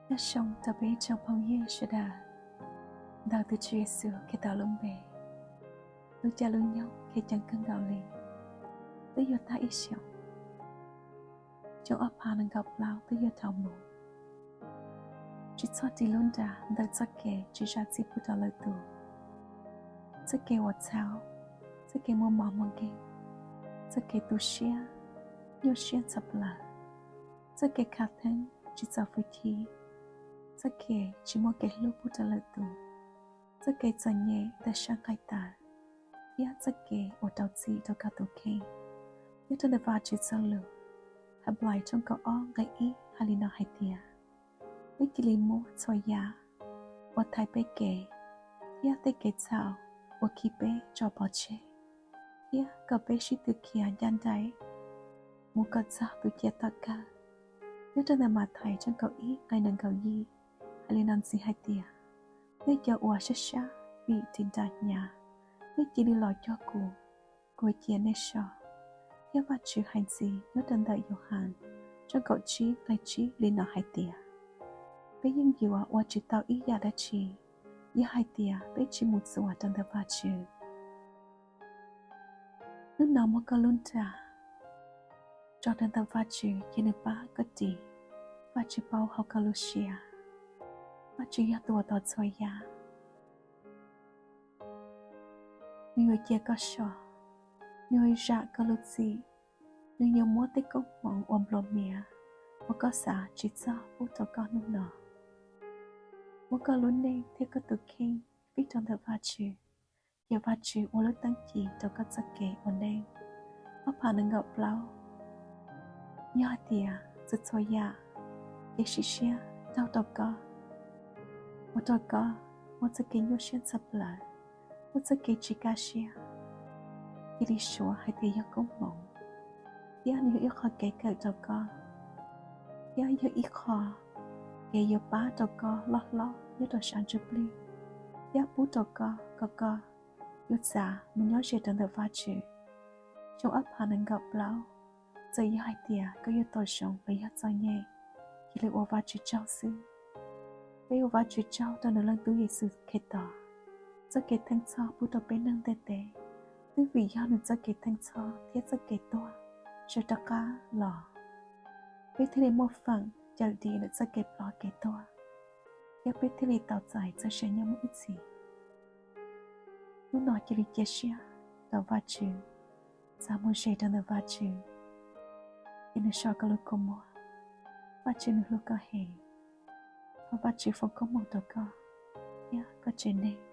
Nyob zoo rau peb tsoom phooj ywg sawv daws, ntawm tus Tswv Yexus Khetos lub npe, lub caij lub nyoog kheev ceev kawg nkaus li, twb yuav tag ib xyoos, xyoo ob phav nees nkaum plaub twb yuav dhau mus. Tsis txhob ris lub nra ntawm txoj kev tsis zam txim pub rau lwm tus, txoj kev ua txhaum, txoj kev muaj mob muaj nkeeg, txoj kev tu siab, nyuaj siab tshaj plaws, txoj kev khav theeb tsis txaus hwj chim, txoj kev tsis muaj kev hlub pub rau lwm tus, txoj kev txom nyem tawm sab nqaij tawv, thiab txoj kev ua rau txim rau koj tus kheej. Nyob rau ntawm Vajtswv txoj lus, Henplais tshooj kaum ob nqe ib hais li no hais tias, peb cia li muab txhua yam uas thaiv peb kev thiab tej kev txhaum uas khi peb tso pov tseg, thiab kom peb sib tw khiav ncaj nraim mus kom txog tus ciam tom kawg. Nyob rau ntawm Mathais tshooj kaum ib nqe nees nkaum yim hais li no ntxiv hais tias, nej cov uas sab sab vim ris nra hnyav, nej cia li los cuag kuv, kuv cia nej so. Thiab Vajtswv hais ntxiv nyob rau ntawm Yauhas tshooj kaum tsib nqe tsib li no hais tias, peb yeej yuav ua tsis tau ib yam dab tsi yog hais tias peb tsis mus txuas rau ntawm Vajtswv. Hnub no muab koj lub nra tso rau ntawm Vajtswv, cia nws pab koj ris. Vajtswv paub hauv koj lub siab, Vajtswv yog tus uas tos txhua yam. Nws yuav cia koj so, nws yuav zam koj lub txim, nws yuav muab tej koob hmoov uas nplua mias uas koj xav tsis txog pub rau koj hnub no. Muab koj lub neej thiab koj tus kheej fij rau ntawm Vajtswv, ces Vajtswv ua lub teeb ci rau koj txoj kev ua neej. Ob phav nees nkaum plaub, yog hais tias txhua txhua yam kev sim siab raug rau koj, ua rau koj muaj txoj kev nyuaj siab tshaj plaws, muaj txoj kev tsis kaj siab, cia li suav hais tias yog koob hmoov, thiab nws yog ib qho kev kawm rau koj, thiab yog ib qho kev yuav pab rau koj loj hlob nyob rau sab ntsuj plig, thiab pub rau koj kom koj yuav txav mus nyob ze rau ntawm Vajtswv. Xyoo ob phav nees nkaum plaub, txawm yog hais tias koj yuav tau zoo los yog txom nyem, cia li ua Vajtswv tsaug xwb. Peb ua Vajtswv tsaug rau nws Leej Tub Yexus Khetos txoj kev theej txhoj pub rau peb neeg ntiaj teb. Twb vim yog nws txoj kev theej txhoj thiab txoj kev tuag sawv rov qab los, peb thiaj li muaj feem cawm dim nws txoj kev ploj kev tuag, thiab peb thiaj li tau txais txoj sia nyob mus ib txhis. Hnub no cia li cia siab rau Vajtswv, txav mus ze rau ntawm Vajtswv, ces nws so koj lub kua muag. Vajtswv nws hlub koj heev, thov Vajtswv foom koob hmoov rau koj thiab koj tsev neeg.